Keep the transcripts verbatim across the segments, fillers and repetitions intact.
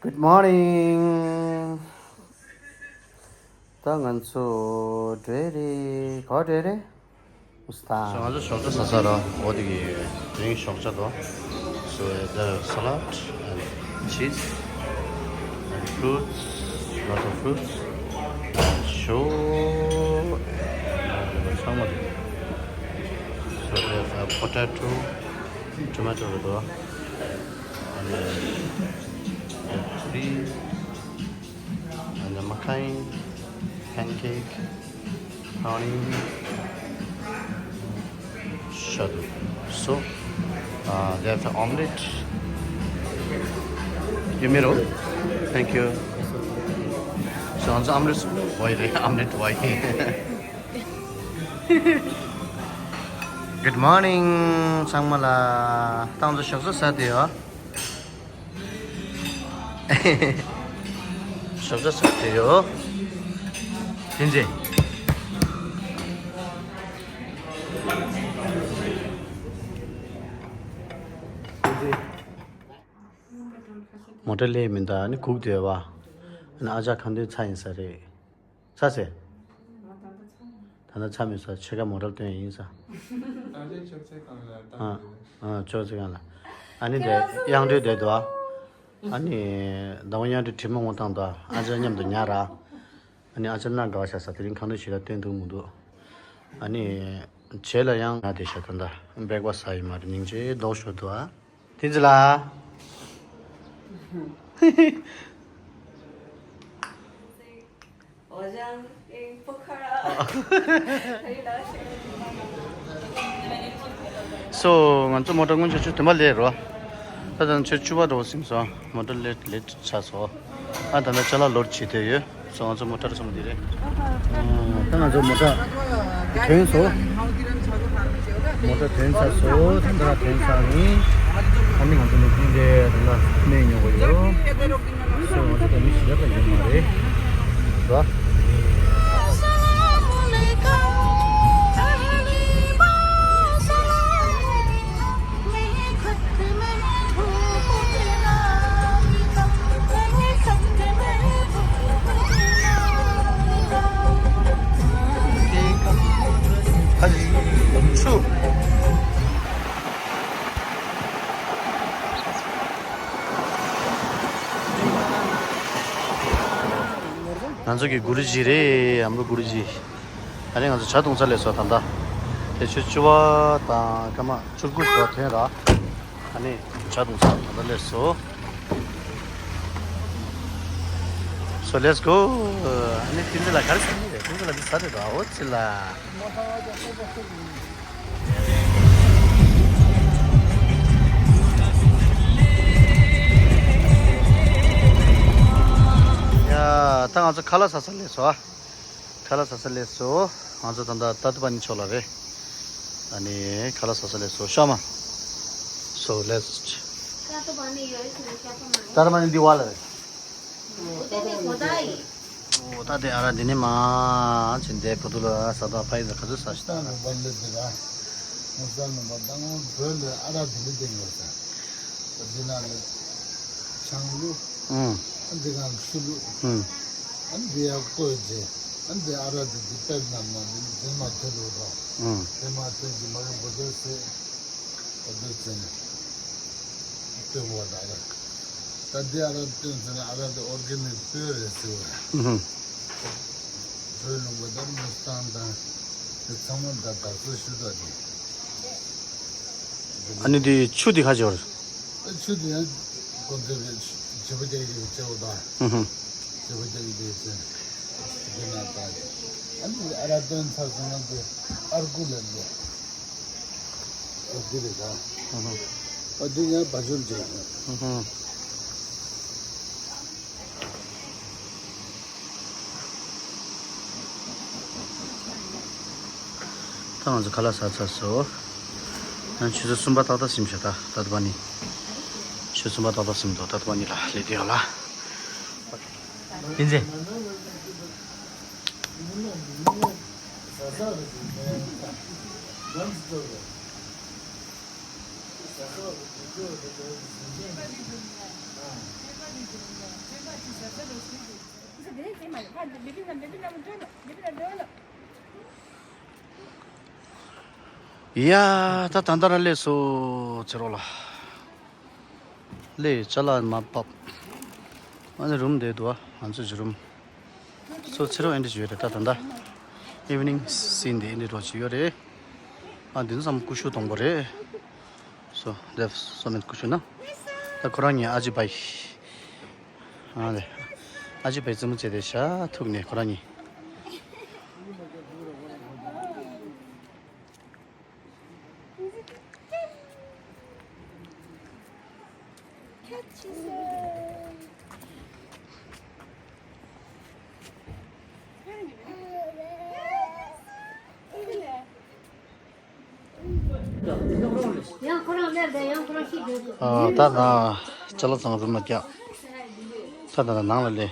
Good morning. ད་ང་ཚོ་འགྲོ་རེད། ག་པར་འགྲོ་རེད། ཨུ་སྟན། ང་ཚོ་ཞོགས་ཇ་ཟ་ས་ར། འོ་དེ་གི་རིང་ཞོགས་ཇ་དོ། So there are salad and cheese and fruits, lot of fruits and show. ཚང་མ་རེད། So there are potato, tomato རེད་དོ། And then the tree. And the makai, pancake, honey, shadu. So, uh, they have the omelette. You made all? Thank you. So, on the omelette, why, omelette, why? Good morning, ཚང་མ་ལ། ད་ང་ཚོ་ཞོགས་ཇ་ཟ་བསྡད་ཡོད། ཞོགས་ཇ་ཟ་བསྡད་ཡོད། བསྟན་འཛིན། མོ་ཊ་སླེབས་མི་འདུག་ཨ་ནི་སྒུག་བསྡད་པ། ཨ་ནི་ཨ་ཅག་ཁ་འདོན་ཚར་ཡིན་ས་རེད། ཚར་ཟེར། ད་ལྟ་ཚར་མེད་ས། ཕྱེད་ཀ་མོ་ཊ་སྟོན་ཡིན་ས། ཨ། ཨ། ཅོག་ཙེ་སྒང་ལ། ཨ་ནི་དེ་དབྱངས་སྒྲོལ་བསྡད་འདུག་ཨ་ནི་ཟླ་བ་དབྱངས་སྒྲོལ་དྲི་མ་ངོ་བཏང་འདུག་ཨ་ཅག་མཉམ་དུ་ཉལ་ར། ཨ་ནི་ཨ་ཅག་སྣ་དགའ་ཤག་ས། དེ་རིང་ཁ་འདོན་ཞིག་ལ་སྟོན་ཐུབ་མི་འདུག་ཨ་ནི་བྱེད་ལ་ཡང་ང་དེ་ཤ་ད་ལྟ་སྦེག་པ་ཟ་ཡི་མ་རེད། སྙིང་རྗེ་ལྡོག་ཤོར་འདུག་ཨ། བསྟན་འཛིན་ལགས། སོ། ང་ཚོ་མོ་ཊ་སྔོན་ཆད་ཆུ་དུམ་པ་སླེབས་རོ། ད་ལྟ་ཆུ་བཅུ་པ་འགྲོ་ཟིན་སོང་། མོ་ཊ་ལེཊ་ལེཊ་ཆགས་སོང་། ཨ། ད་ལྟ་ཅ་ལག་ལོཌ་བྱེད་བསྡད་ཡོད། སོ། ང་ཚོ་མོ་ཊ་ར་སོང་འདི་རེད། ད་ང་ཚོ་མོ་ཊ་ཐོན་སོང་། མོ་ཊ་ཐོན་ཚར་སོང་། ཐེངས་ག་ཐོན་ཚར་ནི། ཨ་ནི་ང་ཚོ་མི་ཐུང་དེ་ལ་གནས་མྱོང་གི་ཡོད། སོ། ང་ཚོ་ད་མི་ཞིག་ལ་ཡོད་མ་རེད། རོ། ང་ཚོ་གི་གུ་རུ་ཇི་རེད། ཨམ་རུ་གུ་རུ་ཇི། ཨ་ནི་ང་ཚོ་ཇ་བཏུང་ས་སླེབས་སོང་། ད་ལྟ་དེ་ཆུ་བཅུ་པ་དང་སྐར་མ་བཅུ་དགུ་སོ་ཐོན་ར། ཨ་ནི་ཇ་བཏུང་ས་ད་ལྟ་སླེབས་སོང་། So let's go. ཨ་ནི་བསྟན་འཛིན་ལགས་ག་རེ་ཟ་ནི་རེད། བསྟན་འཛིན་ལགས་འདི་ཟ་རེད་དོ། ཨོ་ཙི་ལ། ཡ། ད་ང་ཚོ་ཁ་ལག་ཟ་ས་སླེབས་སོང་ཨ། ཁ་ལག་ཟ་ས་སླེབས་སོང་། ང་ཚོ་ད་ལྟ་ཏ་ཏ་པ་ནི་ཕྱོགས་ལ་རེད། ཨ་ནི་ཁ་ལག་ཟ་ས་སླེབས་སོང་ཤ་མ། So let's. ཏ་ཏ་པ་ནི་ཡོད་ཟེར་ཤ་མ། ཏ་ཏ་པ་ནི་འདི་བ་ལ་རེད། འོ་ད་དེ་ཨ་ར་འདི་ནི་མ་ཅི་འདས་པོ་དུ་ལ་ས་ད་ཕ་ཡི་ཟ་ག་ཚོད་ཟ་ཤི་ད། ནུ་བ་ལེ་དེ་ར། ནུ་ས་ནུ་བ་ད་ངོ་བོད་ལ་ཨ་ར་འདི་ལི་དེ་ཡོད་ས། འདི་ན་ལ་ཆང་ལུ། ཨང་། ཨ་འདི་གང་ཆུ་ལུ། ཨང་། ཨ་འདི་ཡ་བཀོད་རྗེས་ཨ་འདི་ཨ་ར་འདི་འདི་པད་ན་མ་འདི་འདི་མ་ཐེ་ལུ་རོ། ཨང་། དེ་མ་ཐེ་འདི་མ་རུ་འགོ་དོ་སེ། འགོ་དོ་སེ་ནི། སྟོན་བ་ད་ཡ། ད་འདི་ཨ་ར་སྟོན་ཟེར་ན་ཨ་ར་འདི་ཨོར་གེ་ནིག་སྤོས་རེད་ཟེར་བ། ཨང་། སྤོས་ལུང་པ་ད་མུ་སྟང་དང་། འདི་ཚང་མ་ད་ད་གསོ་ཞུ་ད་འདི། ཨ་ནི་དེ་ཆུ་དེ་ཁ་ཅོར། ཆུ་དེ་ཡང་ཀོན་ཏེ་རེ་ཆུ་བོ་རྒྱག་གི་ཆེ་བོ་དང་། ཧུ་ཧུ། ཆུ་བོ་རྒྱག་གི་དེ་དེ་ན་ད་ཨ་ནི་ཨ་ར་དོན་ཚ་སོང་ན་དེ་ཨར་ཀུ་ལ་འདི་ཨར་ཀུ་རེད་ད། ཧུ་ཧུ། ཨ་དེ་ཡང་བ་ཆུར་རྒྱག་གི། ཧུ་ཧུ། ད་ང་ཚོ་ཁ་ལག་ཟ་ཚར་སོང་། ཡང་ཆུ་ཚོད་གསུམ་པ་ཏག་ཏག་ཟིན་བྱ་ད་ད་ལྟ་བ་ནི། ཆུ་ཚོད་གསུམ་པ་ཏག་ཏག་ཟིན་འདུག་ད་ལྟ་བ་ནི་ལ་ལས་དེ་ཡོད་ལ། ཡིན་ཟེ། ཡ། ད་ད་ལྟ་ར་སླེབས་སོང་ཚེ་རོགས་ལགས། སླེབས། ཅ་ལག་མར་ཕབ། ཨ་ནི་རུམ་དེ་འདུག་ཨ། ང་ཚོའི་རུམ། སོ་ཚེ་རོགས་ཨེ་འདྲ་ཞིག་ཡོད་རེད། ད་ད་ལྟ་ཨི་ཝི་ནིང་སིན་དེ་ཨེ་འདྲ་རོགས་ཞིག་ཡོད་རེད། ཨ། འདི་ཚོ་ཚང་མ་ཀུ་ཤུ་སྡོང་པོ་རེད། སོ་འདི་སོ་མེད་ཀུ་ཤུ་ན། ད་ཁོ་རང་གཉིས་ཨ་ཅེ་བྷའི། ཨ་ལེ། ཨ་ཅེ་བྷའི་རྩེད་མོ་རྩེ་དེ་ཤ་ཐུག་ནས་ཁོ་རང་གཉིས། ཡང་ཁོ་རང་སླེབས་དང་ཡང་ཁོ་རང་ཤི་འགྲོ་གི། ཨ། ད་ན་ཅ་ལག་ཚང་རུམ་ལ་བཀྱག་ད་ད་ན་ནང་ལ་སླེབས།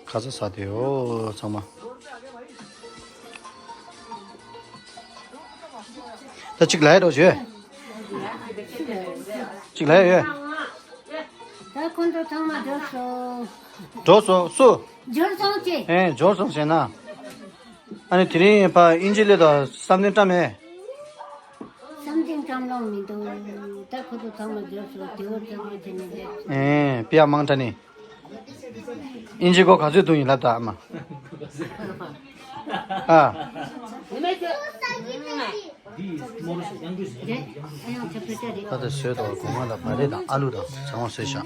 ཁ་ཚ་ས་དེ་ཨོ་ཚང་མ། ད་གཅིག་ལ་ཡ་རོགས་བྱོས། གཅིག་ལ་ཡ་ཡོད། ད་ཁོང་ཚོ་ཚང་མ་འགྲོ་སོང་། འགྲོ་སོང་སུ། འབྱོར་སོང་ཅེ། ཨེ་འབྱོར་སོང་ཟེར་ན། ཨ་ནི་དེ་རིང་ཕ་ཨིན་ཇི་ལེ་དང་བསམ་གཏན་བཀྲམ་མེད། བསམ་གཏན་བཀྲམ་ལོང་མི་འདུག་ད་ཁོ་ཚོ་ཚང་མ་འབྱོར་སོང་དེ་འོ་ཚང་མ་དེ་ནས་སླེབས། ཨེ་པི་ཡ་མང་ཁྲ་ནི། ཨིན་ཇི་གོ་ག་ཚོད་འདུག་ཡིན་ལབ་ད་ཨ་མ། ཨ། ད་ལྟ་བཟོས་དོ་གོང་མ་དང་བ་རེ་དང་ཨ་ལུ་དང་ཚང་མ་བཟོས་བཞག་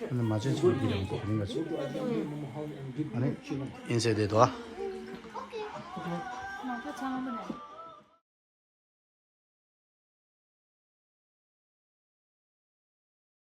ཨ་ནི་མ་བྱན་ཆུང་གི་ཡང་གོ་མི་འགའ་ཚོ། ཨ་ནི་ཨིན་ཟེར་དེ་དོ།